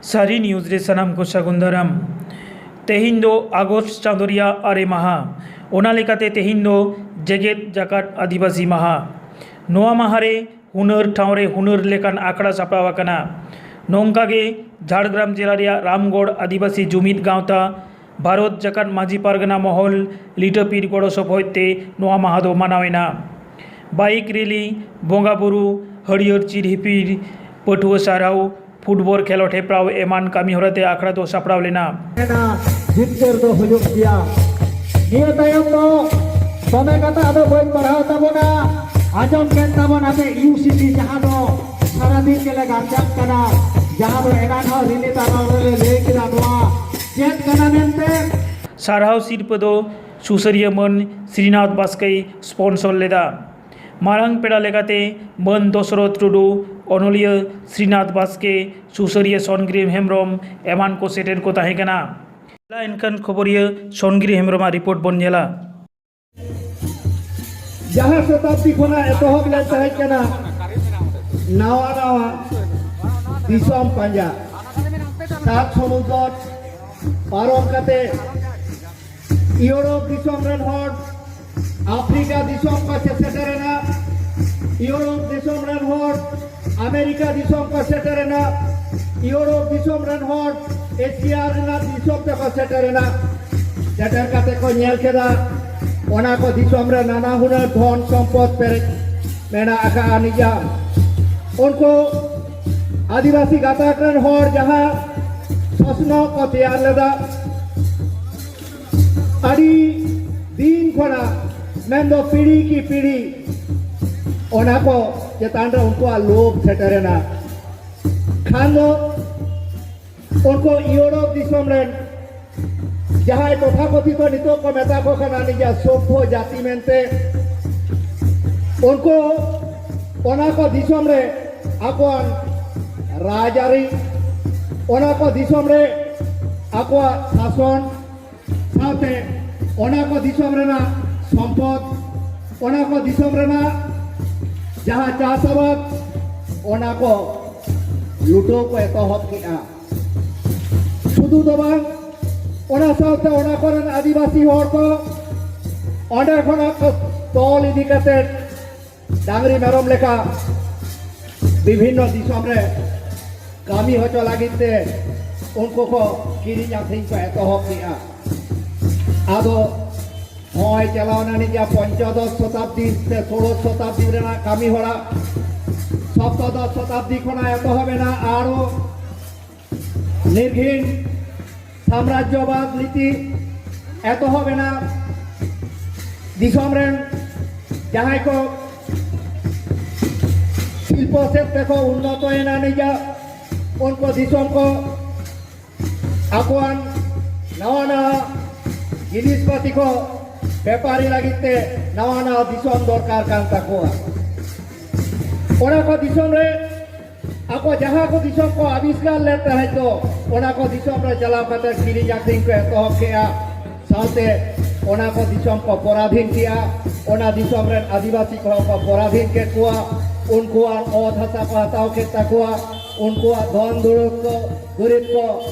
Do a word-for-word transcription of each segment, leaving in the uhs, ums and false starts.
ᱥᱟᱹᱨᱤ ᱱᱤᱭᱩᱡᱽ ᱨᱮ ᱥᱟᱱᱟᱢ ᱠᱚ ᱥᱟᱹᱜᱩᱱ ᱫᱟᱨᱟᱢ᱾ ᱛᱮᱦᱮᱧ ᱫᱚ ᱟᱜᱚᱥᱴ ᱪᱟᱸᱫᱳ ᱨᱮᱭᱟᱜ ᱟᱨᱮ ᱢᱟᱦᱟ᱾ ᱚᱱᱟ ᱞᱮᱠᱟᱛᱮ ᱛᱮᱦᱮᱧ ᱫᱚ ᱡᱮᱜᱮᱛ ᱡᱟᱠᱟᱛ ᱟᱹᱫᱤᱵᱟᱹᱥᱤ ᱢᱟᱦᱟ᱾ ᱱᱚᱣᱟ ᱢᱟᱦᱟ ᱨᱮ ᱦᱩᱱᱟᱹᱨ ᱴᱷᱟᱶ ᱨᱮ ᱦᱩᱱᱟᱹᱨ ᱞᱮᱠᱟᱱ ᱟᱠᱷᱲᱟ ᱥᱟᱯᱲᱟᱣ ᱟᱠᱟᱱᱟ᱾ ᱱᱚᱝᱠᱟ ᱜᱮ ᱡᱷᱟᱲᱜᱨᱟᱢ ᱡᱮᱞᱟ ᱨᱮᱭᱟᱜ ᱨᱟᱢᱜᱚᱲ ᱟᱹᱫᱤᱵᱟᱹᱥᱤ ᱡᱩᱢᱤᱫ ᱜᱟᱶᱛᱟ, ᱵᱷᱟᱨᱚᱛ ᱡᱟᱠᱟᱛ ᱢᱟᱹᱡᱷᱤ ᱯᱟᱨᱜᱟᱱᱟ ᱢᱚᱦᱚᱞ ᱞᱤᱴᱟᱹᱯᱤᱲ ᱜᱚᱲᱚ ᱥᱚᱯᱚᱦᱚᱫ ᱛᱮ ᱱᱚᱣᱟ ᱢᱟᱦᱟ ᱫᱚ ᱢᱟᱱᱟᱣ ᱮᱱᱟ᱾ ᱵᱟᱭᱤᱠ ᱨᱮᱞᱤ, ᱵᱚᱸᱜᱟ ᱵᱩᱨᱩ, ᱦᱟᱹᱨᱭᱟᱹᱲ ᱪᱤᱨ ᱦᱤᱯᱤᱲ, ᱯᱟᱹᱴᱷᱩᱣᱟᱹ ᱥᱟᱨᱦᱟᱣ, ᱯᱷᱩᱴᱵᱚᱞ ᱠᱷᱮᱞᱳᱰ ᱦᱮᱯᱨᱟᱣ ᱮᱢᱟᱱ ᱠᱟᱹᱢᱤ ᱦᱚᱨᱟ ᱛᱮ ᱟᱠᱷᱲᱟ ᱫᱚ ᱥᱟᱯᱲᱟᱣ ᱞᱮᱱᱟ᱾ ᱡᱤᱛᱠᱟᱹᱨ ᱫᱚ ᱦᱩᱭᱩᱜ ᱜᱮᱭᱟ᱾ ᱱᱤᱭᱟᱹ ᱛᱟᱭᱚᱢ ᱫᱚ ᱫᱚᱢᱮ ᱠᱟᱛᱷᱟ ᱟᱫᱚ ᱵᱟᱹᱧ ᱵᱟᱲᱦᱟᱣ ᱛᱟᱵᱚᱱᱟ᱾ ᱟᱸᱡᱚᱢ ᱠᱮᱫ ᱛᱟᱵᱚᱱ ᱟᱯᱮ ᱤᱭᱩ ᱥᱤ ᱴᱤ, ᱡᱟᱦᱟᱸ ᱫᱚ ᱥᱟᱨᱟᱫᱤᱱ ᱜᱮᱞᱮ ᱜᱟᱨᱡᱟᱱ ᱠᱟᱱᱟ, ᱡᱟᱦᱟᱸ ᱫᱚ ᱮᱱᱟᱱ ᱦᱚᱸ ᱨᱤᱞᱤ ᱛᱟᱞᱟ ᱨᱮᱞᱮ ᱞᱟᱹᱭ ᱠᱮᱫᱟ ᱱᱚᱣᱟ ᱪᱮᱫ ᱠᱟᱱᱟ ᱢᱮᱱᱛᱮ᱾ ᱥᱟᱨᱦᱟᱣ ᱥᱤᱨᱯᱟᱹ ᱫᱚ ᱥᱩᱥᱟᱹᱨᱤᱭᱟᱹ ᱢᱟᱹᱱ ᱥᱨᱤᱱᱟᱛᱷ ᱵᱟᱥᱠᱮᱭ ᱥᱯᱚᱱᱥᱚᱨ ᱞᱮᱫᱟ᱾ ᱢᱟᱨᱟᱝ ᱯᱮᱲᱟ ᱞᱮᱠᱟᱛᱮ ᱢᱟᱹᱱ ᱫᱚᱥᱨᱚᱛᱷ ᱴᱩᱰᱩ, ᱚᱱᱚᱞᱤᱭᱟᱹ ᱥᱨᱤᱱᱟᱛᱷ ᱵᱟᱥᱠᱮ, ᱥᱩᱥᱟᱹᱨᱤᱭᱟᱹ ᱥᱚᱱᱜᱨᱤᱢ ᱦᱮᱢᱵᱨᱚᱢ ᱮᱢᱟᱱ ᱠᱚ ᱥᱮᱴᱮᱨ ᱠᱚ ᱛᱟᱦᱮᱸ ᱠᱟᱱᱟ᱾ ᱮᱱᱠᱷᱟᱱ ᱠᱷᱚᱵᱚᱨᱤᱭᱟᱹ ᱥᱚᱱᱜᱨᱤ ᱦᱮᱢᱵᱨᱚᱢᱟᱜ ᱨᱤᱯᱳᱨᱴ ᱵᱚᱱ ᱧᱮᱞᱟ᱾ ᱡᱟᱦᱟᱸ ᱥᱚᱛᱟᱵᱫᱤ ᱠᱷᱚᱱᱟᱜ ᱮᱛᱚᱦᱚᱵ ᱞᱮᱱ ᱛᱟᱦᱮᱸ ᱠᱟᱱᱟ ᱱᱟᱣᱟ ᱱᱟᱣᱟ ᱫᱤᱥᱚᱢ ᱯᱟᱸᱡᱟ, ᱥᱟᱛ ᱥᱚᱢᱩᱫᱨᱚ ᱯᱟᱨᱚᱢ ᱠᱟᱛᱮ ᱤᱭᱩᱨᱳᱯ ᱫᱤᱥᱚᱢ ᱨᱮᱱ ᱦᱚᱲ ᱟᱯᱷᱨᱤᱠᱟ ᱫᱤᱥᱚᱢ ᱠᱚ ᱥᱮᱴᱮᱨᱮᱱᱟ, ᱤᱭᱩᱨᱳᱯ ᱫᱤᱥᱚᱢ ᱨᱮᱱ ᱦᱚᱲ ᱟᱢᱮᱨᱤᱠᱟ ᱫᱤᱥᱚᱢ ᱠᱚ ᱥᱮᱴᱮᱨᱮᱱᱟ, ᱤᱭᱩᱨᱳᱯ ᱫᱤᱥᱚᱢ ᱨᱮᱱ ᱦᱚᱲ ᱮᱥᱤᱭᱟ ᱨᱮᱱᱟᱜ ᱫᱤᱥᱚᱢ ᱛᱮᱠᱚ ᱥᱮᱴᱮᱨᱮᱱᱟ᱾ ᱥᱮᱴᱮᱨ ᱠᱟᱛᱮ ᱠᱚ ᱧᱮᱞ ᱠᱮᱫᱟ ᱚᱱᱟ ᱠᱚ ᱫᱤᱥᱚᱢ ᱨᱮ ᱱᱟᱱᱟ ᱦᱩᱱᱟᱹᱨ ᱫᱷᱚᱱ ᱥᱚᱢᱯᱚᱫ ᱯᱮᱨᱮᱡ ᱢᱮᱱᱟᱜ ᱟᱠᱟᱫᱼᱟ᱾ ᱱᱤᱡᱟᱢ ᱩᱱᱠᱩ ᱟᱹᱫᱤᱵᱟᱹᱥᱤ ᱜᱟᱛᱟᱠ ᱨᱮᱱ ᱦᱚᱲ ᱡᱟᱦᱟᱸ ᱥᱚᱥᱱᱚᱜ ᱠᱚ ᱛᱮᱭᱟᱨ ᱞᱮᱫᱟ, ᱟᱹᱰᱤ ᱫᱤᱱ ᱠᱷᱚᱱᱟᱜ, ᱢᱮᱱᱫᱚ ᱯᱤᱲᱦᱤ ᱠᱤ ᱯᱤᱲᱦᱤ, ᱚᱱᱟ ᱠᱚ ᱪᱮᱛᱟᱱ ᱨᱮ ᱩᱱᱠᱩᱣᱟᱜ ᱞᱳᱵᱷ ᱥᱮᱴᱮᱨᱮᱱᱟ᱾ ᱠᱷᱟᱱ ᱫᱚ ᱩᱱᱠᱩ ᱤᱭᱩᱨᱳᱯ ᱫᱤᱥᱚᱢ ᱨᱮᱱ ᱡᱟᱦᱟᱸᱭ ᱛᱚᱛᱷᱟᱠᱚᱛᱷᱤᱛ ᱱᱤᱛᱚᱜ ᱠᱚ ᱢᱮᱛᱟ ᱠᱚ ᱠᱟᱱᱟ ᱱᱤᱡᱮ ᱥᱚᱵᱷᱭᱚ ᱡᱟᱹᱛᱤ ᱢᱮᱱᱛᱮ, ᱩᱱᱠᱩ ᱚᱱᱟ ᱠᱚ ᱫᱤᱥᱚᱢ ᱨᱮ ᱟᱠᱚᱣᱟᱜ ᱨᱟᱡᱽᱟᱹᱨᱤ, ᱚᱱᱟ ᱠᱚ ᱫᱤᱥᱚᱢ ᱨᱮ ᱟᱠᱚᱣᱟᱜ ᱥᱟᱥᱚᱱ, ᱥᱟᱶᱛᱮ ᱚᱱᱟ ᱠᱚ ᱫᱤᱥᱚᱢ ᱨᱮᱱᱟᱜ ᱥᱚᱢᱯᱚᱫ, ᱚᱱᱟ ᱠᱚ ᱫᱤᱥᱚᱢ ᱨᱮᱱᱟᱜ ᱡᱟᱦᱟᱸ ᱪᱟᱥ ᱟᱵᱟᱫ, ᱚᱱᱟ ᱠᱚ ᱞᱩᱴᱟᱹᱣ ᱠᱚ ᱮᱛᱚᱦᱚᱵ ᱠᱮᱜᱼᱟ᱾ ᱥᱩᱫᱷᱩ ᱫᱚ ᱵᱟᱝ, ᱚᱱᱟ ᱥᱟᱶᱛᱮ ᱚᱱᱟ ᱠᱚᱨᱮᱱ ᱟᱹᱫᱤᱵᱟᱹᱥᱤ ᱦᱚᱲ ᱠᱚ ᱚᱸᱰᱮ ᱠᱷᱚᱱᱟᱜ ᱠᱚ ᱛᱚᱞ ᱤᱫᱤ ᱠᱟᱛᱮ ᱰᱟᱝᱨᱤ ᱢᱮᱨᱚᱢ ᱞᱮᱠᱟ ᱵᱤᱵᱷᱤᱱᱱᱚ ᱫᱤᱥᱚᱢ ᱨᱮ ᱠᱟᱹᱢᱤ ᱦᱚᱪᱚ ᱞᱟᱹᱜᱤᱫ ᱛᱮ ᱩᱱᱠᱩ ᱠᱚ ᱠᱤᱨᱤᱧ ᱟᱹᱠᱷᱨᱤᱧ ᱠᱚ ᱮᱛᱚᱦᱚᱵ ᱠᱮᱜᱼᱟ᱾ ᱟᱫᱚ ᱱᱚᱜᱼᱚᱭ ᱪᱟᱞᱟᱣ ᱮᱱᱟ ᱱᱤᱡᱟ ᱯᱚᱧᱪᱚᱫᱚᱥ ᱥᱚᱛᱟᱵᱫᱤ ᱥᱮ ᱥᱳᱲᱳᱫᱚᱥ ᱥᱚᱛᱟᱵᱫᱤ ᱨᱮᱱᱟᱜ ᱠᱟᱹᱢᱤ ᱦᱚᱨᱟ, ᱥᱚᱯᱛᱚᱫᱚᱥ ᱥᱚᱛᱟᱵᱫᱤ ᱠᱷᱚᱱᱟᱜ ᱮᱛᱚᱦᱚᱵ ᱮᱱᱟ᱾ ᱟᱨᱚ ᱱᱤᱨᱜᱷᱤᱱ ᱥᱟᱢᱨᱟᱡᱽᱡᱚᱵᱟᱫ ᱱᱤᱛᱤ ᱮᱛᱚᱦᱚᱵ ᱮᱱᱟ᱾ ᱫᱤᱥᱚᱢ ᱨᱮᱱ ᱡᱟᱦᱟᱸᱭ ᱠᱚ ᱥᱤᱞᱯᱚ ᱥᱮᱫ ᱛᱮᱠᱚ ᱩᱱᱱᱚᱛᱚᱭᱮᱱᱟ ᱱᱤᱡᱟ, ᱩᱱᱠᱩ ᱫᱤᱥᱚᱢ ᱠᱚ ᱟᱠᱚᱣᱟᱜ ᱱᱟᱣᱟ ᱱᱟᱣᱟ ᱡᱤᱱᱤᱥ ᱯᱟᱹᱛᱤ ᱠᱚ ᱵᱮᱯᱟᱨᱤ ᱞᱟᱹᱜᱤᱫ ᱛᱮ ᱱᱟᱣᱟ ᱱᱟᱣᱟ ᱫᱤᱥᱚᱢ ᱫᱚᱨᱠᱟᱨ ᱠᱟᱱ ᱛᱟᱠᱚᱣᱟ᱾ ᱚᱱᱟ ᱠᱚ ᱫᱤᱥᱚᱢ ᱨᱮ ᱟᱠᱚ ᱡᱟᱦᱟᱸ ᱠᱚ ᱫᱤᱥᱚᱢ ᱠᱚ ᱟᱵᱤᱥᱠᱟᱨ ᱞᱮᱫ ᱛᱟᱦᱮᱸᱫ ᱫᱚ, ᱚᱱᱟ ᱠᱚ ᱫᱤᱥᱚᱢ ᱨᱮ ᱪᱟᱞᱟᱣ ᱠᱟᱛᱮ ᱠᱤᱨᱤᱧ ᱟᱹᱠᱷᱨᱤᱧ ᱠᱚ ᱮᱛᱚᱦᱚᱵ ᱠᱮᱜᱼᱟ᱾ ᱥᱟᱶᱛᱮ ᱚᱱᱟ ᱠᱚ ᱫᱤᱥᱚᱢ ᱠᱚ ᱯᱚᱨᱟᱫᱷᱤᱱ ᱠᱮᱜᱼᱟ᱾ ᱚᱱᱟ ᱫᱤᱥᱚᱢ ᱨᱮᱱ ᱟᱹᱫᱤᱵᱟᱹᱥᱤ ᱠᱚᱦᱚᱸ ᱠᱚ ᱯᱚᱨᱟᱫᱷᱤᱱ ᱠᱮᱫ ᱠᱚᱣᱟ᱾ ᱩᱱᱠᱩᱣᱟᱜ ᱚᱛ ᱦᱟᱥᱟ ᱠᱚ ᱦᱟᱛᱟᱣ ᱠᱮᱫ ᱛᱟᱠᱚᱣᱟ᱾ ᱩᱱᱠᱩᱣᱟᱜ ᱫᱷᱚᱱ ᱫᱩᱨᱤᱵᱽ ᱠᱚ, ᱫᱩᱨᱤᱵᱽ ᱠᱚ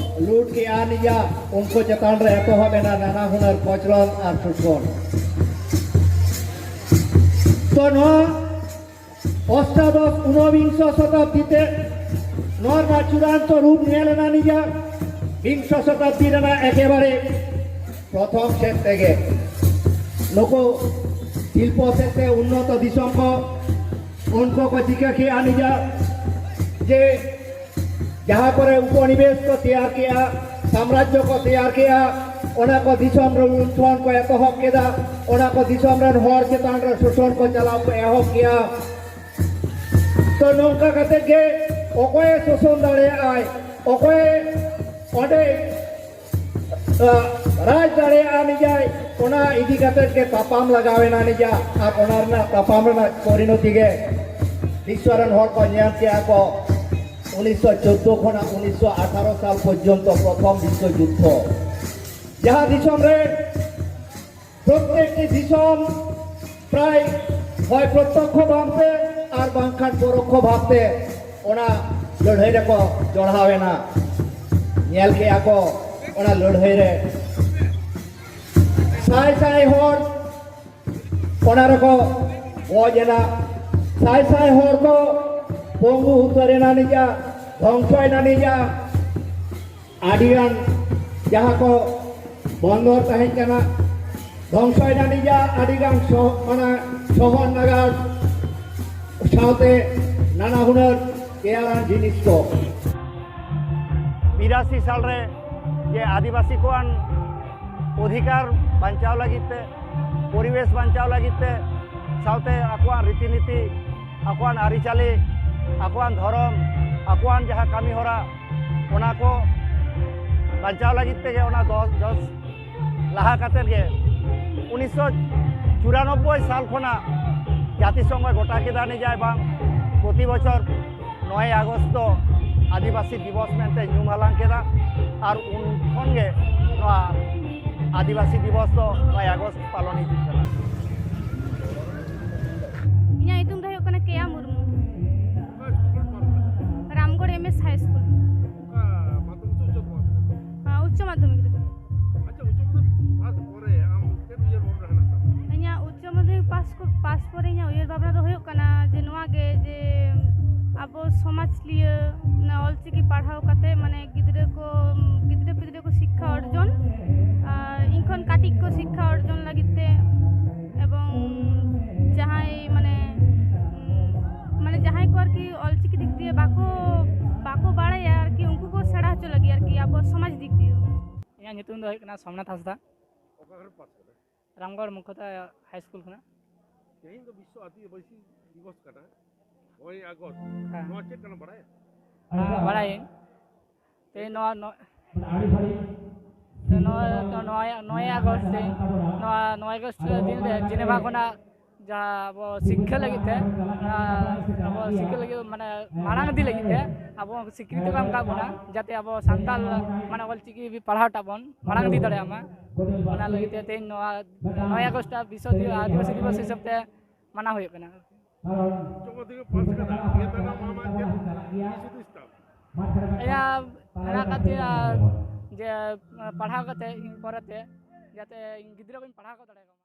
ᱞᱩᱴ ᱠᱮᱜᱼᱟ ᱱᱤᱡᱟ᱾ ᱩᱱᱠᱩ ᱪᱮᱛᱟᱱ ᱨᱮ ᱮᱛᱚᱦᱚᱵ ᱮᱱᱟ ᱱᱟᱱᱟ ᱦᱩᱱᱟᱹᱨ ᱠᱚᱪᱞᱚᱱ ᱟᱨ ᱥᱳᱥᱚᱱ᱾ ᱛᱚ ᱱᱚᱣᱟ ᱚᱥᱴᱟᱫᱚᱥ ᱩᱱᱚᱵᱤᱝᱥᱚ ᱥᱚᱛᱟᱵᱫᱤ ᱛᱮ ᱱᱚᱣᱟ ᱨᱮᱱᱟᱜ ᱪᱩᱲᱟᱱᱛᱚ ᱨᱩᱯ ᱧᱮᱞ ᱮᱱᱟ ᱱᱤᱡᱟ ᱵᱤᱝᱥᱚ ᱥᱚᱛᱟᱵᱫᱤ ᱨᱮᱱᱟᱜ ᱮᱠᱮᱵᱟᱨᱮ ᱯᱨᱚᱛᱷᱚᱢ ᱥᱮᱫ ᱛᱮᱜᱮ᱾ ᱱᱩᱠᱩ ᱥᱤᱞᱯᱚ ᱥᱮᱫ ᱛᱮ ᱩᱱᱱᱚᱛᱚ ᱫᱤᱥᱚᱢ ᱠᱚ, ᱩᱱᱠᱩ ᱠᱚ ᱪᱤᱠᱟᱹ ᱠᱮᱜᱼᱟ ᱱᱤᱡᱟ ᱡᱮ ᱡᱟᱦᱟᱸ ᱠᱚᱨᱮ ᱩᱯᱚᱱᱤᱵᱮᱥ ᱠᱚ ᱛᱮᱭᱟᱨ ᱠᱮᱜᱼᱟ, ᱥᱟᱢᱨᱟᱡᱽᱡᱚ ᱠᱚ ᱛᱮᱭᱟᱨ ᱠᱮᱜᱼᱟ, ᱚᱱᱟ ᱠᱚ ᱫᱤᱥᱚᱢ ᱨᱮ ᱞᱩᱱᱴᱷᱚᱱ ᱠᱚ ᱮᱛᱚᱦᱚᱵ ᱠᱮᱫᱟ, ᱚᱱᱟ ᱠᱚ ᱫᱤᱥᱚᱢ ᱨᱮᱱ ᱦᱚᱲ ᱪᱮᱛᱟᱱ ᱨᱮ ᱥᱳᱥᱚᱱ ᱠᱚ ᱪᱟᱞᱟᱣ ᱠᱚ ᱮᱦᱚᱵ ᱠᱮᱜᱼᱟ᱾ ᱛᱚ ᱱᱚᱝᱠᱟ ᱠᱟᱛᱮ ᱜᱮ ᱚᱠᱚᱭᱮ ᱥᱳᱥᱚᱱ ᱫᱟᱲᱮᱭᱟᱜᱼᱟᱭ, ᱚᱠᱚᱭ ᱚᱸᱰᱮ ᱨᱟᱡᱽ ᱫᱟᱲᱮᱭᱟᱜᱼᱟ ᱱᱤᱡᱟᱭ, ᱚᱱᱟ ᱤᱫᱤ ᱠᱟᱛᱮ ᱜᱮ ᱛᱟᱯᱟᱢ ᱞᱟᱜᱟᱣ ᱮᱱᱟ ᱱᱤᱡᱟ᱾ ᱟᱨ ᱚᱱᱟ ᱨᱮᱱᱟᱜ ᱛᱟᱯᱟᱢ ᱨᱮᱱᱟᱜ ᱯᱚᱨᱤᱱᱚᱛᱤ ᱜᱮ ᱵᱤᱥᱥᱚ ᱨᱮᱱ ᱦᱚᱲ ᱠᱚ ᱧᱮᱞ ᱠᱮᱜᱼᱟ ᱠᱚ ᱩᱱᱤᱥᱥᱚ ᱪᱳᱫᱫᱳ ᱠᱷᱚᱱᱟᱜ ᱩᱱᱤᱥᱥᱚ ᱟᱴᱷᱟᱨᱚ ᱥᱟᱞ ᱯᱚᱨᱡᱚᱱᱛᱚ ᱯᱨᱚᱛᱷᱚᱢ ᱵᱤᱥᱥᱚ ᱡᱩᱫᱽᱫᱷᱚ, ᱡᱟᱦᱟᱸ ᱫᱤᱥᱚᱢ ᱨᱮ ᱯᱨᱚᱛᱮᱠᱴᱤ ᱫᱤᱥᱚᱢ ᱯᱨᱟᱭ ᱦᱚᱭ ᱯᱨᱚᱛᱛᱚᱠᱠᱷᱚ ᱵᱷᱟᱵᱛᱮ ᱟᱨ ᱵᱟᱝᱠᱷᱟᱱ ᱯᱚᱨᱚᱠᱠᱷᱚ ᱵᱷᱟᱵᱛᱮ ᱚᱱᱟ ᱞᱟᱹᱲᱦᱟᱹᱭ ᱨᱮᱠᱚ ᱡᱚᱲᱟᱣ ᱮᱱᱟ᱾ ᱧᱮᱞ ᱠᱮᱜᱼᱟ ᱠᱚ ᱚᱱᱟ ᱞᱟᱹᱲᱦᱟᱹᱭ ᱨᱮ᱾ ᱥᱟᱭ ᱥᱟᱭ ᱦᱚᱲ ᱚᱱᱟ ᱨᱮᱠᱚ ᱜᱚᱡ ᱮᱱᱟ, ᱥᱟᱭ ᱥᱟᱭ ᱦᱚᱲ ᱠᱚ ᱯᱚᱝᱜᱩ ᱩᱛᱟᱹᱨ ᱮᱱᱟ ᱱᱤᱡᱟ, ᱫᱷᱚᱝᱥᱚᱭᱮᱱᱟ ᱱᱤᱡᱟ᱾ ᱟᱹᱰᱤᱜᱟᱱ ᱡᱟᱦᱟᱸ ᱠᱚ ᱵᱚᱱᱫᱚᱨ ᱛᱟᱦᱮᱸ ᱠᱟᱱᱟ, ᱫᱷᱚᱝᱥᱚᱭᱮᱱᱟ ᱱᱤᱡᱟ᱾ ᱟᱹᱰᱤᱜᱟᱱ ᱥᱚᱦ-, ᱚᱱᱟ ᱥᱚᱦᱚᱨ ᱱᱟᱜᱟᱨ ᱥᱟᱶᱛᱮ ᱱᱟᱱᱟ ᱦᱩᱱᱟᱹᱨ ᱛᱮᱭᱟᱨᱟᱱ ᱡᱤᱱᱤᱥ ᱠᱚ᱾ ᱵᱤᱨᱟᱥᱤ ᱥᱟᱞ ᱨᱮ ᱡᱮ ᱟᱹᱫᱤᱵᱟᱹᱥᱤ ᱠᱚᱣᱟᱜ ᱚᱫᱷᱤᱠᱟᱨ ᱵᱟᱧᱪᱟᱣ ᱞᱟᱹᱜᱤᱫ ᱛᱮ, ᱯᱚᱨᱤᱵᱮᱥ ᱵᱟᱧᱪᱟᱣ ᱞᱟᱹᱜᱤᱫ ᱛᱮ, ᱥᱟᱶᱛᱮ ᱟᱠᱚᱣᱟᱜ ᱨᱤᱛᱤᱱᱤᱛᱤ, ᱟᱠᱚᱣᱟᱜ ᱟᱹᱨᱤᱪᱟᱹᱞᱤ, ᱟᱠᱚᱣᱟᱜ ᱫᱷᱚᱨᱚᱢ, ᱟᱠᱚᱣᱟᱜ ᱡᱟᱦᱟᱸ ᱠᱟᱹᱢᱤ ᱦᱚᱨᱟ, ᱚᱱᱟ ᱠᱚ ᱵᱟᱧᱪᱟᱣ ᱞᱟᱹᱜᱤᱫ ᱛᱮᱜᱮ ᱚᱱᱟ ᱫᱚᱥ ᱫᱚᱥ ᱞᱟᱦᱟ ᱠᱟᱛᱮᱫ ᱜᱮ ᱩᱱᱤᱥᱥᱚ ᱪᱩᱨᱟᱱᱚᱵᱵᱳᱭ ᱥᱟᱞ ᱠᱷᱚᱱᱟᱜ ᱡᱟᱹᱛᱤ ᱥᱚᱝᱜᱷᱚᱭ ᱜᱚᱴᱟ ᱠᱮᱫᱟ ᱱᱤᱡᱟᱭ ᱵᱟᱝ ᱯᱨᱚᱛᱤ ᱵᱚᱪᱷᱚᱨ ᱱᱚᱭ ᱟᱜᱚᱥᱴ ᱫᱚ ᱟᱹᱫᱤᱵᱟᱹᱥᱤ ᱫᱤᱵᱚᱥ ᱢᱮᱱᱛᱮ ᱧᱩᱢ ᱦᱟᱞᱟᱝ ᱠᱮᱫᱟ᱾ ᱟᱨ ᱩᱱ ᱠᱷᱚᱱ ᱜᱮ ᱱᱚᱣᱟ ᱟᱹᱫᱤᱵᱟᱹᱥᱤ ᱫᱤᱵᱚᱥ ᱫᱚ ᱱᱚᱭ ᱟᱜᱚᱥᱴ ᱯᱟᱞᱚᱱ ᱦᱤᱡᱩᱜ ᱠᱟᱱᱟ᱾ ᱤᱧᱟᱹᱜ ᱧᱩᱛᱩᱢ ᱫᱚ ᱦᱩᱭᱩᱜ ᱠᱟᱱᱟ ᱠᱮᱭᱟ ᱢᱩᱨᱢᱩ᱾ ᱚᱠᱟ ᱥᱠᱩᱞ ᱠᱷᱚᱱ ᱯᱟᱥ ᱠᱟᱫᱟ? ᱨᱟᱢᱜᱚᱲ ᱮᱢ ᱮᱥ ᱦᱟᱭ ᱥᱠᱩᱞ᱾ ᱚᱠᱟ ᱢᱟᱫᱽᱫᱷᱚᱢᱤᱠ ᱥᱮ ᱩᱪᱪᱚ ᱢᱟᱫᱽᱫᱷᱚᱢᱤᱠ? ᱦᱮᱸ, ᱩᱪᱪᱚ ᱢᱟᱫᱽᱫᱷᱚᱢᱤᱠ ᱨᱮ᱾ ᱟᱪᱪᱷᱟ, ᱩᱪᱪᱚ ᱢᱟᱫᱽᱫᱷᱚᱢᱤᱠ ᱯᱟᱥ ᱯᱚᱨᱮ ᱟᱢ ᱪᱮᱫ ᱩᱭᱦᱟᱹᱨ ᱵᱷᱟᱵᱽᱱᱟ ᱦᱮᱱᱟᱜ ᱛᱟᱢᱟ? ᱤᱧᱟᱹᱜ ᱩᱪᱪᱚ ᱢᱟᱫᱽᱫᱷᱚᱢᱤᱠ ᱯᱟᱥ ᱠᱚ, ᱯᱟᱥ ᱯᱚᱨᱮ ᱤᱧᱟᱹᱜ ᱩᱭᱦᱟᱹᱨ ᱵᱷᱟᱵᱽᱱᱟ ᱫᱚ ᱦᱩᱭᱩᱜ ᱠᱟᱱᱟ ᱡᱮ ᱱᱚᱣᱟ ᱜᱮ, ᱡᱮ ᱟᱵᱚ ᱥᱚᱢᱟᱡᱽ ᱞᱤᱭᱟᱹ ᱚᱱᱟ ᱚᱞᱪᱤᱠᱤ ᱯᱟᱲᱦᱟᱣ ᱠᱟᱛᱮ, ᱢᱟᱱᱮ, ᱜᱤᱫᱽᱨᱟᱹ ᱠᱚ, ᱜᱤᱫᱽᱨᱟᱹ ᱯᱤᱫᱽᱨᱟᱹ ᱠᱚ ᱥᱤᱠᱠᱷᱟ ᱚᱨᱡᱚᱱ, ᱟᱨ ᱤᱧ ᱠᱷᱚᱱ ᱠᱟᱹᱴᱤᱡ ᱠᱚ ᱥᱤᱠᱠᱷᱟ ᱚᱨᱡᱚᱱ ᱞᱟᱹᱜᱤᱫ ᱛᱮ, ᱮᱵᱚᱝ ᱡᱟᱦᱟᱸᱭ, ᱢᱟᱱᱮ, ᱢᱟᱱᱮ, ᱡᱟᱦᱟᱸᱭ ᱠᱚ ᱟᱨᱠᱤ ᱚᱞᱪᱤᱠᱤ ᱫᱤᱠ ᱫᱤᱭᱮ ᱵᱟᱠᱚ, ᱵᱟᱠᱚ ᱵᱟᱲᱟᱭᱟ ᱟᱨᱠᱤ, ᱩᱱᱠᱩ ᱠᱚ ᱥᱮᱬᱟ ᱦᱚᱪᱚ ᱞᱟᱹᱜᱤᱫ ᱟᱨᱠᱤ, ᱟᱵᱚ ᱥᱚᱢᱟᱡᱽ ᱫᱤᱠ ᱫᱤᱭᱮ᱾ ᱤᱧᱟᱹᱜ ᱧᱩᱛᱩᱢ ᱫᱚ ᱦᱩᱭᱩᱜ ᱠᱟᱱᱟ ᱥᱳᱢᱱᱟᱛᱷ ᱦᱟᱸᱥᱫᱟ᱾ ᱚᱠᱟ ᱠᱷᱚᱱ ᱯᱟᱥ ᱠᱟᱫᱟ? ᱨᱟᱢᱜᱚᱲ ᱢᱩᱠᱷᱚᱫᱟ ᱦᱟᱭ ᱥᱠᱩᱞ ᱠᱷᱚᱱᱟᱜ᱾ ᱛᱮᱦᱮᱧ ᱫᱚ ᱵᱤᱥᱥᱚ ᱟᱹᱫᱤᱵᱟᱹᱥᱤ ᱫᱤᱵᱚᱥ ᱠᱟᱱᱟ, ᱱᱚᱭ ᱟᱜᱚᱥᱴ᱾ ᱦᱮᱸ᱾ ᱱᱚᱣᱟ ᱪᱮᱫ ᱠᱟᱱᱟ ᱵᱟᱲᱟᱭᱟ? ᱦᱮᱸ, ᱵᱟᱲᱟᱭᱟᱹᱧ᱾ ᱛᱮᱦᱮᱧ ᱱᱚᱣᱟ, ᱱᱚ-, ᱛᱮ ᱱᱚᱣᱟ, ᱱᱚᱣᱟ, ᱱᱚᱭ ᱟᱜᱚᱥᱴ ᱛᱮᱦᱮᱧ, ᱱᱚᱣᱟ ᱱᱚᱭ ᱟᱜᱚᱥᱴ ᱫᱤᱱ ᱨᱮ ᱡᱮᱱᱮᱵᱷᱟ ᱠᱷᱚᱱᱟᱜ ᱡᱟᱦᱟᱸ ᱟᱵᱚ ᱥᱤᱠᱠᱷᱟ ᱞᱟᱹᱜᱤᱫ ᱛᱮ, ᱚᱱᱟ ᱟᱵᱚ ᱥᱤᱠᱠᱷᱟ ᱞᱟᱹᱜᱤᱫ, ᱢᱟᱱᱮ, ᱢᱟᱲᱟᱝ ᱤᱫᱤ ᱞᱟᱹᱜᱤᱫ ᱛᱮ ᱟᱵᱚ ᱥᱤᱠᱨᱤᱛᱤ ᱠᱚ ᱮᱢ ᱠᱟᱜ ᱵᱚᱱᱟ, ᱡᱟᱛᱮ ᱟᱵᱚ ᱥᱟᱱᱛᱟᱞ, ᱢᱟᱱᱮ, ᱚᱞᱪᱤᱠᱤ ᱯᱟᱲᱦᱟᱣ ᱴᱟᱜ ᱵᱚᱱ ᱢᱟᱲᱟᱝ ᱤᱫᱤ ᱫᱟᱲᱮᱭᱟᱜ ᱢᱟ᱾ ᱚᱱᱟ ᱞᱟᱹᱜᱤᱫ ᱛᱮ ᱛᱮᱦᱮᱧ ᱱᱚᱣᱟ ᱱᱚᱭ ᱟᱜᱚᱥᱴ ᱟᱜ ᱵᱤᱥᱥᱚ ᱫᱤ-, ᱟᱹᱫᱤᱵᱟᱹᱥᱤ ᱫᱤᱵᱚᱥ ᱦᱤᱥᱟᱹᱵ ᱛᱮ ᱢᱟᱱᱟᱣ ᱦᱩᱭᱩᱜ ᱠᱟᱱᱟ᱾ ᱩᱪᱪᱚ ᱢᱟᱫᱽᱫᱷᱚᱢᱤᱠ ᱯᱟᱥ ᱠᱟᱫᱟ, ᱱᱤᱭᱟᱹ ᱛᱟᱭᱱᱚᱢ ᱟᱢᱟᱜ ᱪᱮᱫ ᱦᱩᱫᱤᱥ ᱛᱟᱢ? ᱤᱧᱟᱹᱜ ᱢᱮᱱᱟᱜ ᱟᱠᱟᱫ ᱛᱤᱧᱟᱹ ᱡᱮ ᱯᱟᱲᱦᱟᱣ ᱠᱟᱛᱮ ᱤᱧ ᱯᱚᱨᱮᱛᱮ ᱡᱟᱛᱮ ᱤᱧ ᱜᱤᱫᱽᱨᱟᱹ ᱠᱚᱧ ᱯᱟᱲᱦᱟᱣ ᱠᱚ ᱫᱟᱲᱮᱭᱟᱠᱚ ᱢᱟ᱾